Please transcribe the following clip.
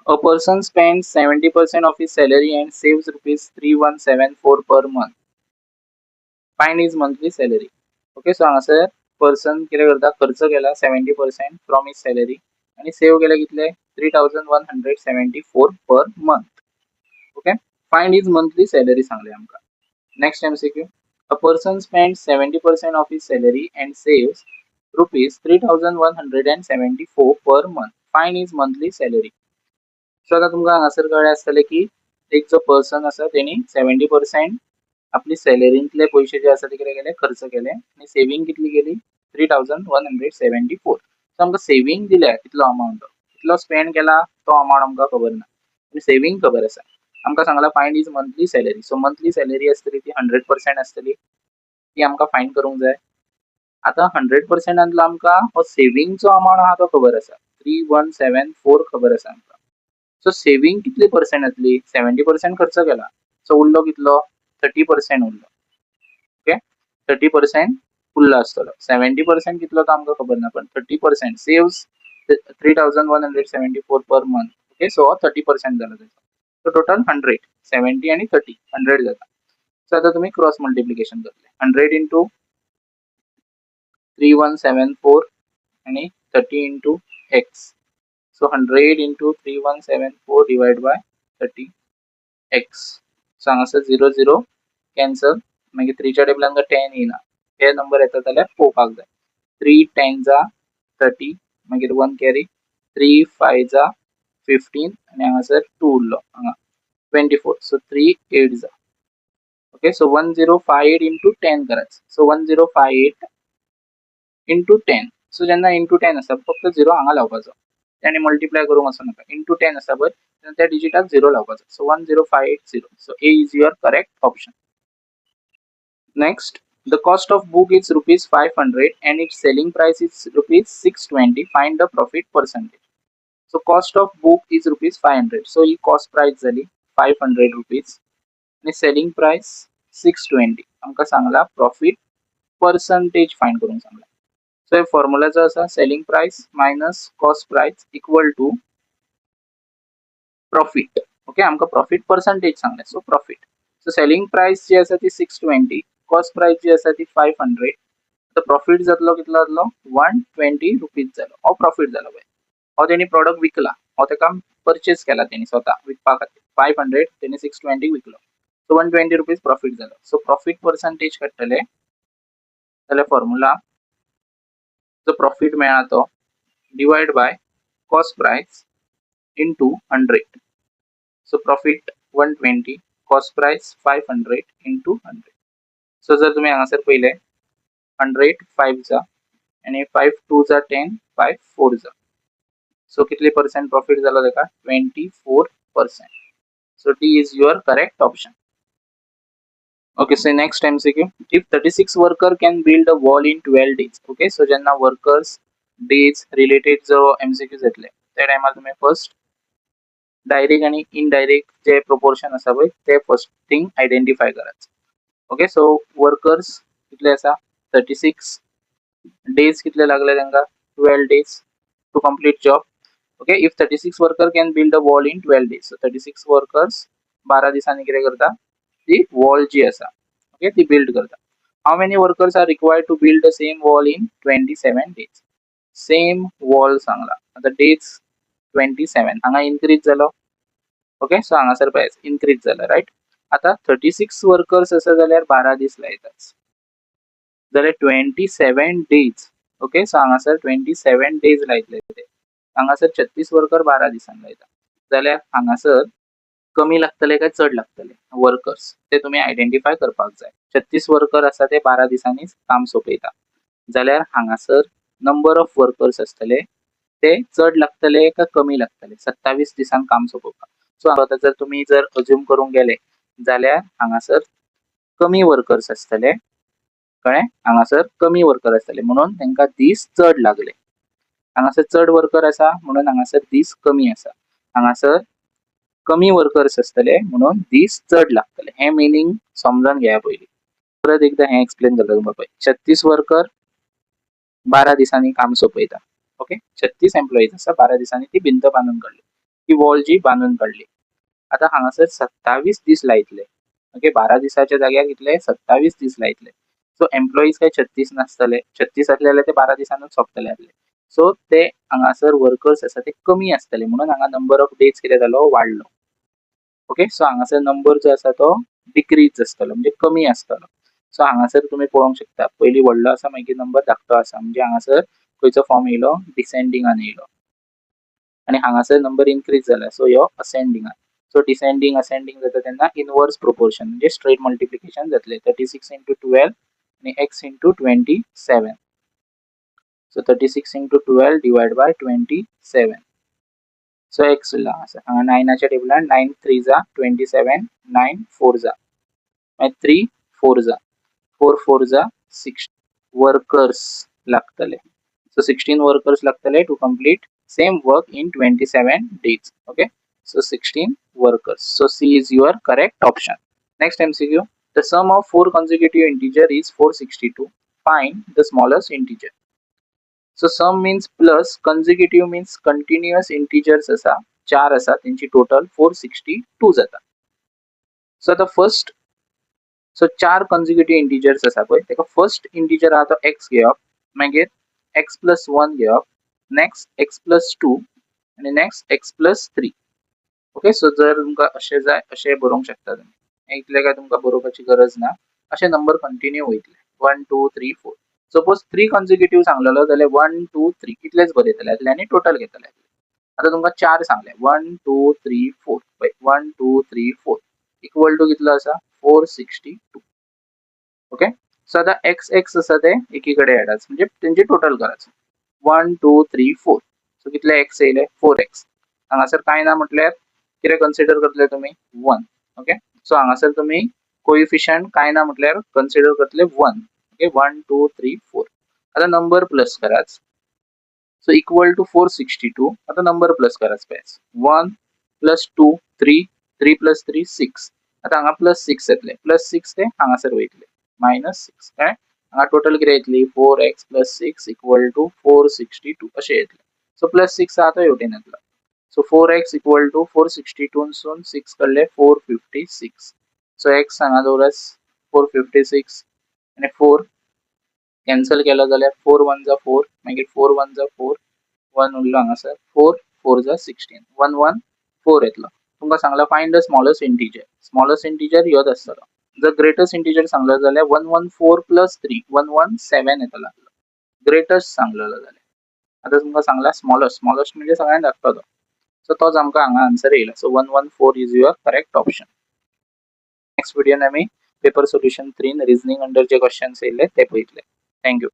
A person spends 70% of his salary and saves ₹3174 per month. Find his monthly salary. Okay, so हांगासर person कितें करता? खर्च केला 70% from his salary आनी save केले कितले? 3174 per month. Okay, find his monthly salary सांगले आमकां. Next MCQ. A person spend 70% of his salary and saves ₹3174 per month. Find his monthly salary. So आतां तुमकां हांगासर कळ्ळें आसतलें की एक जो पर्सन आसा, तेणी 70% आपली सॅलरींतले पयशे जे आसा ते कितें केले? खर्च केले आनी सेवींग कितली केली? 3174. सो आमकां सेवींग दिल्या कितलो अमावंट. कितलो स्पेंड केला तो अमावंट आमकां खबर ना, पूण सेवींग खबर आसा. आमकां सांगला, find his monthly salary. So monthly salary आसतली ती 100% आसतली. ती आमकां फायंड करूंक जाय. आतां 100%ांतलो आमकां हो सेवींगचो अमावंट आहा तो खबर आसा, 3174 खबर आसा आमकां. सो सेवींग कितली पर्सेंट जातली? 70% खर्च केला, सो उरलो कितलो? 30% उरलो. ओके, 30% उरलो आसतलो. 70% कितलो तो आमकां खबर ना, पण 30% saves 3174 per month. Okay, so हो 30% जालो तेजो. सो टोटल 100, 70 आनी 30, 100 जाता. सो आतां तुमी क्रॉस मल्टिप्लिकेशन करतले. 100 into 3174 आनी 30 into x. So 100 into 3174 divide by 30 x. So हांगासर झिरो झिरो कॅन्सल. मागीर थ्रीच्या टेबलान 10 येयना. हे नंबर येता जाल्यार पळोवपाक जाय. थ्री टेन जा 30, मागीर वन कॅरी. थ्री फाय जा 15 आनी हांगासर टू उरलो हांगा, 24. सो थ्री एट जा. Okay, so 1058 into 10 करायचं. So 1058 into 10. So जेन्ना इंटू 10 आसा, फक्त झिरो हांगा लावपाचो आनी मल्टिप्लाय करूंक वचूं नाका. इंटू 10 आसा पळय, तेन्ना त्या डिजिटाक झिरो लावपाचो. So 10580. So A is your correct option. Next, the cost of book is ₹500 and its selling price is ₹620. Find the profit percentage. So cost of book is ₹500. So he cost price जाली ₹500 आणि selling price 620. आमकां सांगला, profit percentage find करूंक सांगला. So हे formula जो आसा, selling price minus cost price equal to profit. Okay, आमकां प्रॉफिट पर्संटेज सांगलें, so profit. So selling price जी आसा ती 620, कॉस्ट प्राइस जी आसा ती 500. आतां प्रॉफिट जातलो कितलो जातलो? ₹120 जालो. हो प्रॉफिट जालो पळय. हो तेणी प्रोडक्ट विकला, हो ताका परचेस केला तेणी स्वता विकपा खातीर. 500 तेणी 620 विकलो, सो ₹120 प्रॉफिट जालो. सो प्रॉफिट पर्संटेज काडटले जाल्यार फॉर्मुला, जो प्रॉफिट मेळ्ळा तो divide by cost price into 100. So profit 120, cost price 500 into 100. So जर तुम्ही हांगासर पळयलें, 100 फायव जा आनी फायव टू जा 10, फायव फोर जा. सो कितले पर्सेंट प्रॉफिट जालो ताका? 24%. So D is your correct option. Okay, so next MCQ. If 36 worker can build a wall in 12 days. Okay, so जेन्ना workers, days related जो MCQs येतले, त्या टायमार तुमी फर्स्ट डायरेक्ट आणि इनडायरेक्ट जे प्रोपोर्शन आसा पळय, ते फर्स्ट थिंग आयडेंटिफाय करायचं. ओके, सो वर्कर्स कितले आसा? 36. डेज कितले लागले तांकां? 12 days to complete job. Okay, if 36 worker can build a wall in 12 days, so 36 workers 12 दिसांनी कितें करता? ती वॉल जी आसा, ओके, ती बिल्ड करता. How many workers are required to build the same wall in 27 days? Same wall सांगला. आता डेज 27, हांगा इनक्रीज जालो. ओके, सो हांगासर पळय, इनक्रीज जाला, रायट? आता 36 वर्कर्स आसा जाल्यार 12 दीस लायतात, जाल्यार 27 डेज. ओके, सो हांगासर 27 डेज लायतले ते. हांगासर 36 वर्कर 12 दिसांनी लायता जाल्यार हांगासर कमी लागतले काय चड लागतले वर्कर्स, ते तुमी आयडेंटिफाय करपाक जाय. 36 वर्कर आसा, ते 12 दिसांनी काम सोंपयता, जाल्यार हांगासर नंबर ऑफ वर्कर्स आसतले ते चड लागतले काय कमी लागतले 27 दिसांक काम सोंपोवपाक? सो आतां जर तुमी जर अज्यूम करूंक गेले जाल्यार हांगासर कमी वर्कर्स आसतले. कळ्ळें? हांगासर कमी वर्कर आसतले म्हणून तांकां दीस चड लागले. हांगासर चड वर्कर आसा म्हणून हांगासर दीस कमी आसा. हांगासर कमी वर्कर्स आसतले म्हणून दीस चड लागतले. हें मिनींग समजून घेया पयलीं. परत एकदां हें एक्सप्लेन करता तुमकां. पळय, 36 वर्कर 12 दिसांनी काम सोंपयता. ओके, 36 एम्प्लॉईज आसा, 12 दिसांनी ती भिंत बांदून काडली. ती वॉल जी बांदून काडली. आतां हांगासर 27 दीस लायतले. ओके, 12 दिसाच्या जाग्यार कितले? 27 दीस लायतले. सो एम्प्लॉईज काय 36 नासतले. 36 आसले जाल्यार ते 12 दिसानूच सोंपतले आसले. सो ते हांगासर वर्कर्स आसा ते कमी आसतले, म्हणून हांगा नंबर ऑफ डेज कितें जालो? वाडलो. ओके, सो हांगासर नंबर जो आसा तो डिक्रीज आसतलो, म्हणजे कमी आसतलो. सो हांगासर तुमी पळोवंक शकता, पयलीं व्हडलो आसा, मागीर नंबर धाकटो आसा. म्हणजे हांगासर खंयचो फॉर्म येयलो? डिसेंडिंगान येयलो. आनी हांगासर नंबर इनक्रीज जाला, सो ह्यो असेंडिंगान. सो डिसेंडींग असेंडींग जाता तेन्ना इनवर्स प्रोपोर्शन, म्हणजे स्ट्रेट मल्टिप्लिकेशन जातलें. 36 इंटू 12 आनी x into 27. So 36 into 12 divide by 27. So x उरला हांगासर. हांगा नायनाच्या टेबलान 9 3 जा 27, 9 4 जा, मागीर 3 4 जा, 4 4 जा 6 वर्कर्स लागतले. सो 16 वर्कर्स लागतले to complete same work in 27 days. Okay, so 16 workers. So C is your correct option. Next MCQ. The sum of four consecutive integer is 462. Find the smallest integer. So sum means plus, consecutive means continuous integers असा, चार असा, तेंची total 462 जाता. So आतां first, so चार कंझिक्युटीव integers आसा पळय, तेका फर्स्ट इंटिजर आहा तो एक्स घेवप, मागीर एक्स प्लस वन घेवप, नेक्स्ट एक्स प्लस टू आनी next x plus three. Okay, so जर तुमकां अशें जाय, अशें बरोवंक शकता तुमी. इतलें काय तुमकां बरोवपाची गरज ना. अशे नंबर कंटिन्यू वयतले, one, two, three, four. Suppose three consecutive सांगलेलो जाल्यार वन, टू, थ्री इतलेच बरयतले आसले आनी टोटल घेतले. आतां तुमकां चार सांगले, वन, टू, थ्री, फोर. पळय, one, two, three, four equal to कितलो आसा? 462. Okay, so आतां एक्स एक्स आसा ते एकी कडेन हाडाच, म्हणजे तेंची टोटल कराच, one, two, three, four. So कितले एक्स येयले? Four x. हांगासर कांय ना म्हटल्यार कितें कन्सिडर करतले तुमी? वन. ओके, सो हांगासर तुमी कोइफिशियंट कांय ना म्हटल्यार कन्सिडर करतले one. Okay, one, two, three, four. आतां नंबर प्लस कराच. So equal to 462. आतां नंबर प्लस कराच पळयात, one plus two three, three plus three six. आतां हांगा प्लस सिक्स येतले. प्लस सिक्स ते हांगासर वयतले, मायनस सिक्स. कळ्ळें? हांगा टोटल कितें येतली? Four x plus six equal to 462 अशें येतलें. सो प्लस सिक्स आहा तो हेवटेन येतलो. So four x equal to 462 सून सिक्स काडले, 456. सो एक्स हांगा दवरात, 456 आनी फोर कॅन्सल केलो जाल्यार फोर वन जा फोर, मागीर फोर वन जा फोर, वन उरलो हांगासर, फोर फोर जा 16, वन वन फोर येतलो. तुमकां सांगला find the smallest integer. Smallest integer ह्योच आसतलो. जर ग्रेटस्ट इंटिजर सांगलो जाल्यार 114 plus three, 117 येतलो ग्रेटस्ट सांगलेलो जाल्यार. आतां तुमकां सांगला स्मॉलस्ट. स्मॉलस्ट म्हणजे सगळ्यांत धाकटो तो. सो तोच आमकां हांगा आन्सर येयला. So 114 is your correct option. Next व्हिडियोन आमी पेपर सोल्युशन थ्रीन रिजनींग अंडर जे क्वेश्चन्स येयले ते पळयतले. Thank you.